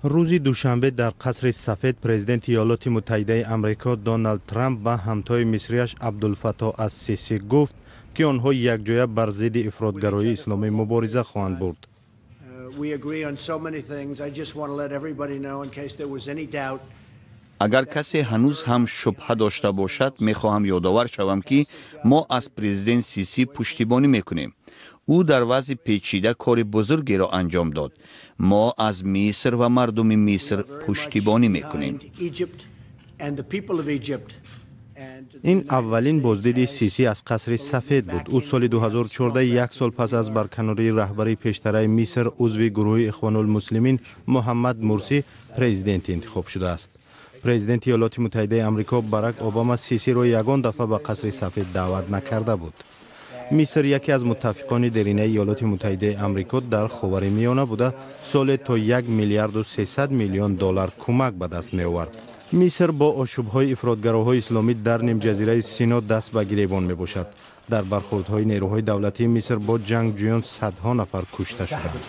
Рӯзи душанбе дар Қасри Сафед президенти Иёлоти Муттаҳидаи Амрико Доналд Трамп ба ҳамтои мисрияш Абдулфаттоҳ ас-Сисӣ гуфт, ки онҳо якҷоя бар зидди ифротгароии исломӣ мубориза хоҳанд бурд. We agree on so many things. I just want to let everybody know, in case there was any doubt. Агар касе ҳанӯз ҳам шубҳа дошта бошад, мехоҳам ёдовар шавам, ки мо аз президент Сисӣ пуштибонӣ мекунем. Ӯ дар вазъи печида кори бузургеро анҷом дод. Мо аз Миср ва мардуми Миср пуштибонӣ мекунем. Egypt and the people of Egypt. Ин аввалин боздиди Сисӣ аз Қасри Сафед буд. Ӯ соли 2014, як сол пас аз барканории раҳбари пештараи Миср, узви гурӯҳи Ихвонулмуслимин Муҳаммад Мурсӣ, президент интихоб шудааст. Президенти Иёлоти Муттаҳидаи Амрико Барак Обама Сисиро ягон дафъа ба Қасри Сафед даъват накарда буд. Миср яке аз муттафиқони деринаи Иёлоти Муттаҳидаи Амрико дар Ховари Миёна буда, соле то 1 миллиарду 300 миллион доллар кӯмак ба даст меовард. Миср бо ошӯбҳои ифротгароҳои исломӣ дар нимҷазираи Сино даст ба гиребон мебошад. Дар бархӯрдҳои нерӯҳои давлатии Миср бо ҷангҷӯён садҳо нафар кушта шуданд.